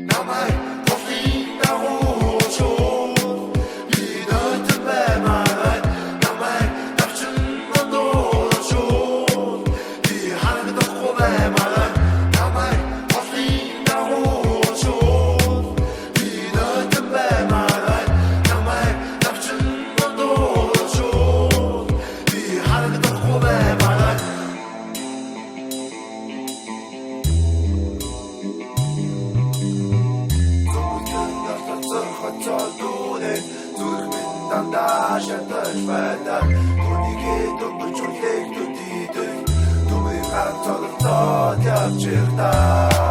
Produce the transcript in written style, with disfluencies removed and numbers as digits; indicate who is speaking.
Speaker 1: Намайг голын дагуу шууд би нойтон баймаарай. Намайг давчин дундуур шууд би харагдахгүй баймаарай. Намайг голын дагуу шууд би нойтон баймаарай. Намайг давчин дундуур шууд би харагдахгүй баймаарай. Зүгтэн алдсан хоцолдунэ зүрх минь дандаа шатаж байдаг. Түүнийг дөнгөж үлээх төдийдөө түүний ганц цолцоод явчихдаа.